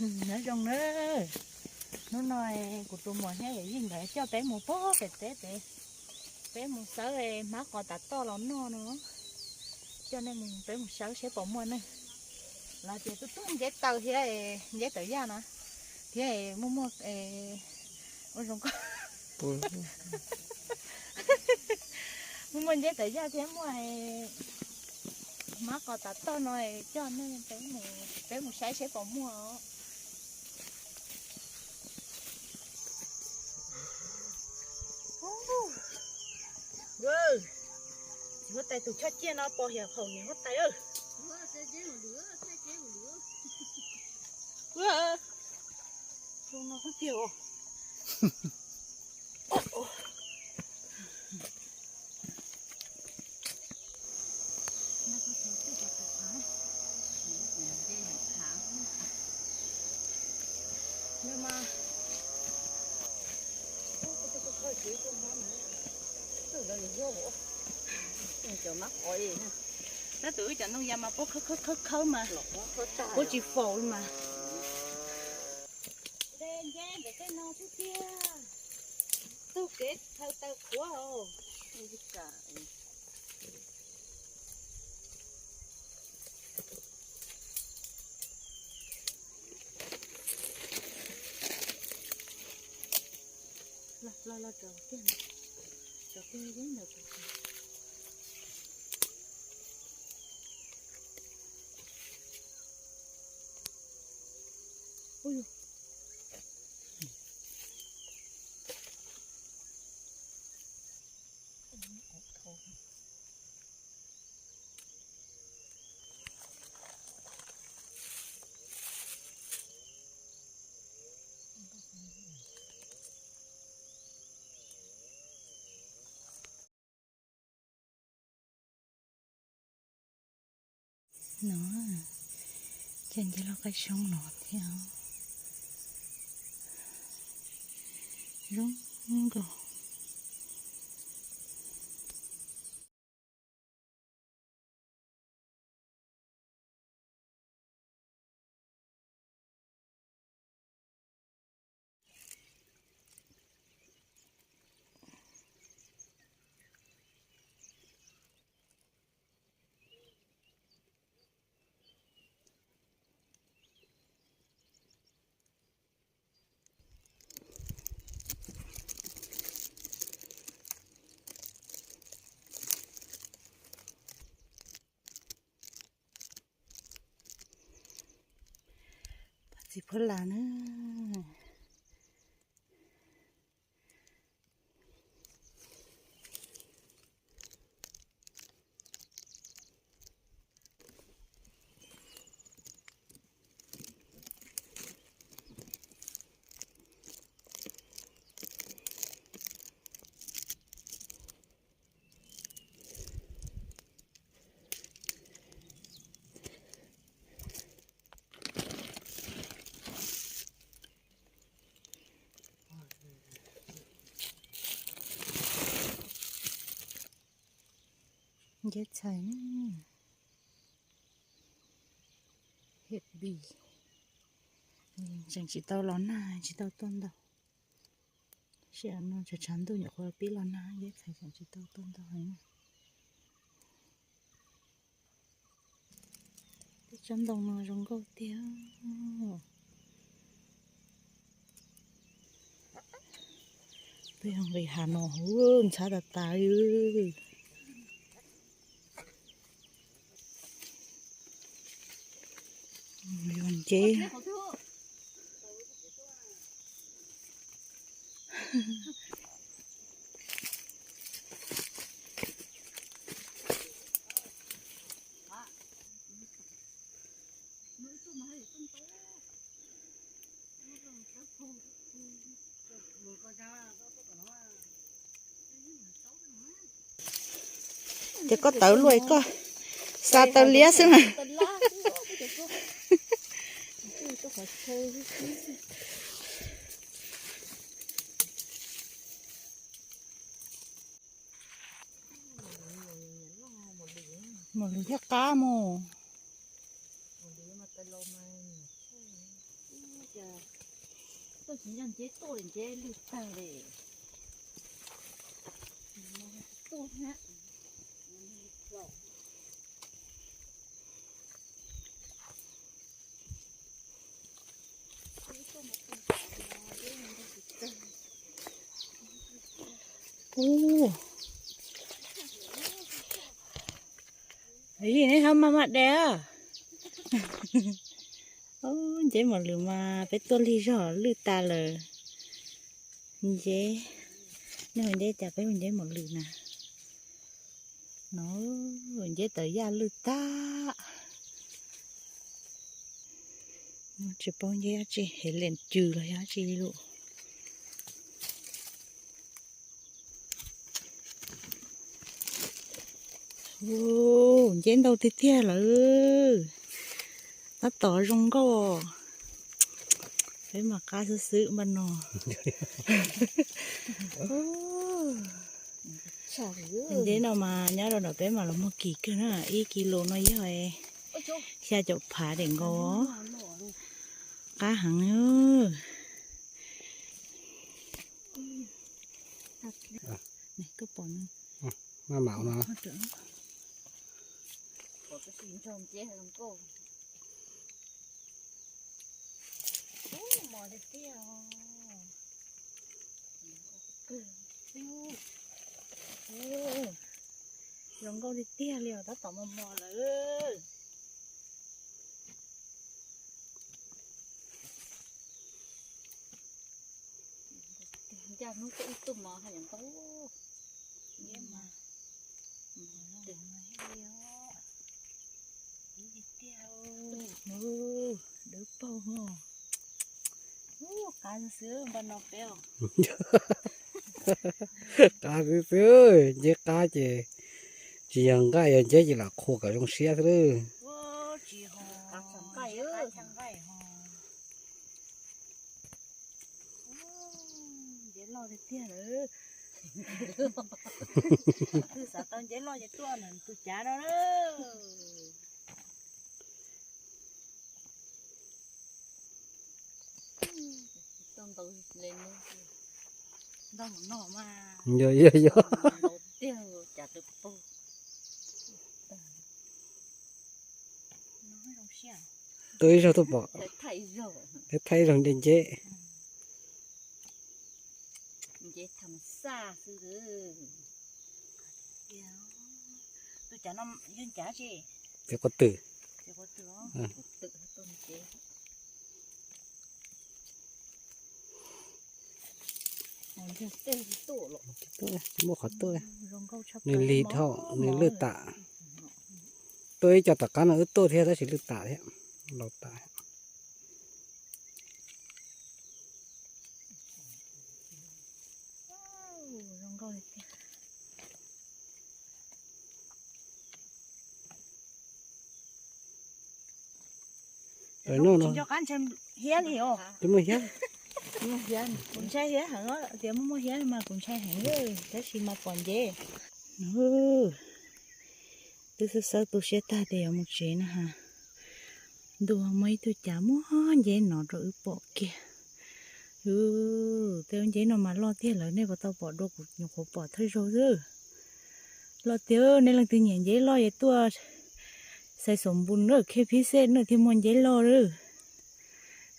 Nyob zoo na, hnub no kuv tus muam thiab yawm yij nkawd coj peb mus pog pem teb pem, peb mus xawb hmab qos tav toj los noj no. Coj nej mus, peb mus xawb seb puas muaj ne. Los tias tub tub nceb taws thiab nceb tawv yaj na, thiab muaj muaj ua zoo ko muaj muaj nceb tawv yaj thiab muaj hmab qos tav toj no, coj nej peb mus saib seb puas muaj. Txiv huab tais tus choj ciaj no pos hiam phaum niam huab tais. Zoo no xwb tiag os. Tab tus wb cov ntoo yas mas puab khawb khawb khawb mas puab tsis faus li mas. Nce ntawm tej no xwb tiag. Taug kev thaw taw qhuav os. Los los los, tso kiag, tso kiag ib ntawd. Ub, No, cov nceb loj qaib xyoob no thiab. Zoo nkauj. Pom txiv phuab las na. Nceb txhais, hiam bi, tseem tsis tau los nag, tsis tau tuaj ntaus. Sij hawm no tshav tshav ntuj nyuam qhuav pib los nag, nceb txhais tseem tsis tau tuaj ntaus heev. Tej tsob ntoo no zoo nkauj tiag. Peb nqis hav no ntxhab tas tas li. Yog nceb. Ces koj tawv luaj koj xa taw liab xwb na. Mus lwm thiab qab mus. Tuaj tsis nco nceb tuaj li, nceb lwj tag li. Tuaj na. Ub, neb ho maj maj de. Ub, nceb mos lwm mas peb tuaj lig zog lwj tas lawm. Nceb, nej hu nceb cas peb hu nceb mos lwm na. No, nceb tawv yaj lwj tag. Tsis paub nceb dab tsi, hev lees cws los yog dab tsi li lus. Nceb ntau tiag tiag lawm. Tab tom zoo nkauj. Peb mas qab xwb xwb npaj no. Nceb no mas nyob rau nram peb mas los muag kim kawg na, ib kis lus no yog xya caum phav daim nkaus. Qab heev. Maj mam no. Mos tiag tiag. Zoo nkauj tiag tiag li os, tab tom mos mos lawm. Ncaj hnub tuaj ib tug mos haj yam ntau. Nceb mas, ub, dawb paug. Ub, qab xwb xwb npaj no peb os. Qab xwb xwb, nceb qab ces tsis yog nqaij yog nceb ces lam qhuas kom zoo siab xwb lawm. Nceb loj tiag tiag lawm. Twb xav tau nceb loj ces tuaj ntawm tus cav no na. Ntau mus no mas. Yog yog yog. Tiag, cas tus paug. Tuaj ib zaug tuaj pom. Thaij ib zaug de nceb. Nceb tham xaj xwb. Tus cav no yog cav tsi? Ces quav twm. Muaj qhov tuaj, nws lig dhau, nws lwj tas. Tuaj ib co tom qab no wb tuaj thiab tab sis lwj tas thiab, laus tas. Noj no, tsis muaj hiab. Kuv ntshai hiab heev, tias muaj muaj hiab mas kuv ntshai heev, tab sis mas pom nceb. Twb xawb xawb tu siab tag tias yuav mus tsev na ha. Ntuj, muaj ib tug cav muaj nceb no rau wb pom kiag. Tej nceb no mas loj tiag lawm, nej puas tau pom dua, kuv nyuam qhuav pom thawj zaug xwb. Loj tiag, nej leej twg nyiam nceb loj es tuaj Xais Xom Npus na, Khe Phib Xej na thiaj muaj nceb loj lawm.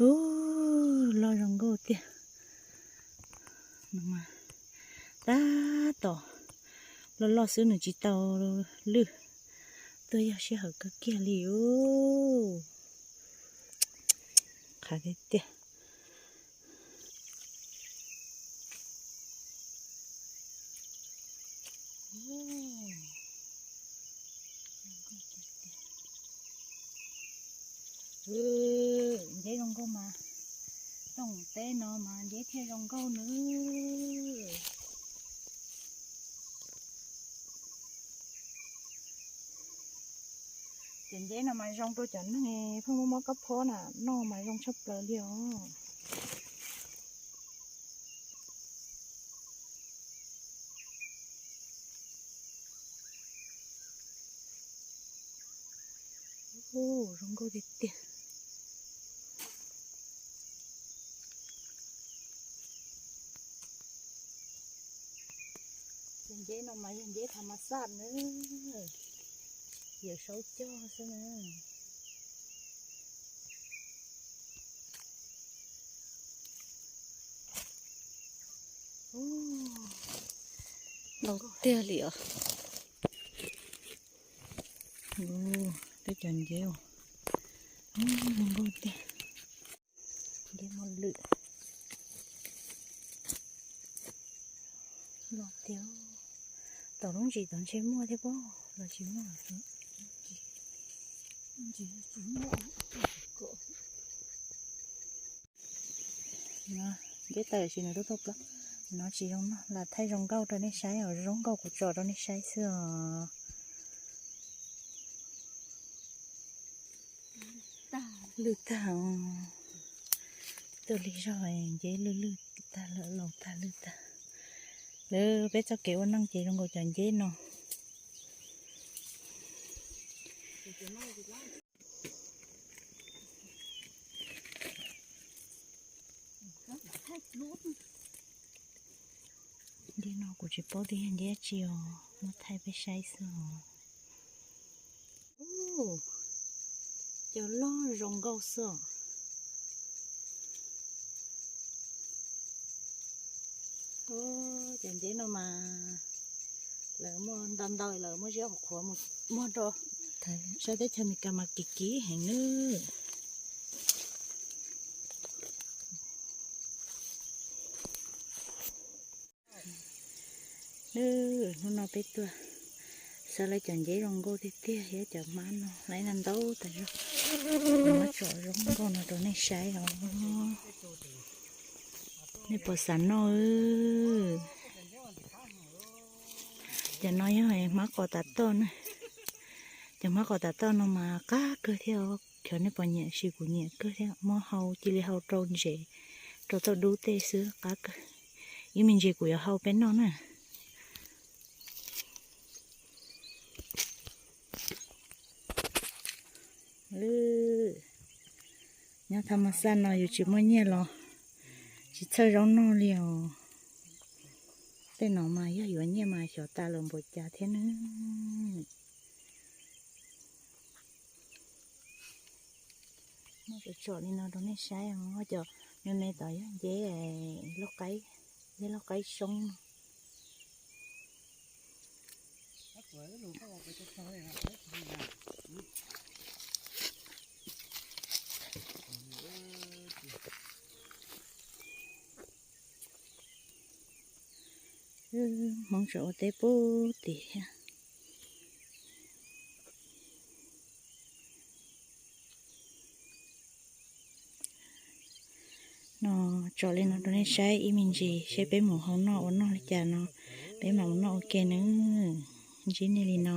Ub, loj zoo nkauj tiag. Tab tom loj loj xwb nws tsis tau lwj, tuaj yog sij hawm kawg kiag li ub. Qab tiag tiag. Nceb zoo nkauj mas, rooj teb no mas nceb thiaj zoo nkauj nws. Cov nceb no mas zoo rau cov neeg pheej mob mob kab phob na noj mas zoo tshaj plaws li os. Ub, zoo nkauj tiag tiag. Nceb no mas yog nceb tha mas xaj na, yawm saub cog xwb na. Ntau tiag li os. Peb cov nceb, zoo nkauj tiag. Nceb muaj lwm los tiag. Tom lub ntsis tod ntshe muaj thiab pob los tsis muaj. Nceb taws sis nws lub tuaj plaub no tsis zoo no, lam thaij zoo nkauj rau nej saib os, zoo nkauj kuv tso rau nej saib xwb os. Lwj tag, tuaj lig zog nceb lwj lwj tag lawm, laus tag lwj tag. Lawv peb txoj kev ua neej ces zoo nkaus cov nceb no. Nceb no kuv tsis paub tias yog nceb dab tsi os, muab thaij peb saib xwb os. Cov loj zoo nkauj xwb os. Cov nceb no mas lawv muaj ntau ntau, lawv muaj ziab qhuav qhuav mus muag rau sab teb chaws Amelikas mas kim kim heev nawb. Hnub no peb tuaj xav lawv cov nceb zoo nkauj tiag tiag thiab cov hmab no lawv ntau tas zog. Muab tso zoo nkauj no rau nej saib os. Nej puas xav noj? Cov no yog hmab qos tav toj na. Cov hmab qos tav toj no mas qab kawg thiab os. Cov nej puas nyiam? Sis kuv nyiam kawg thiab, muab hau cia li hau rau ntses, rau tauj dub tej xwb qab kawg. Ib me ntsis kuv yuav hau peb noj na. Nyob tha mas xaj no yus tsis muaj nyiaj los tsis txhawj zaub noj li os. Tej no mas yog yuav nyiaj mas xyov tas lawm npaum cas thiab ne. Muab tsom tsom li no rau nej saib os. Cov me me tod yog nceb, nceb lauj qaib soob no. Hmoob tseem ua teb pub tim thiab. No, tsom li no rau nej saib ib me ntsis seb peb mus hau noj ua noj li cas no, peb mam mus noj ua ke nawb. Ntsib nej li no.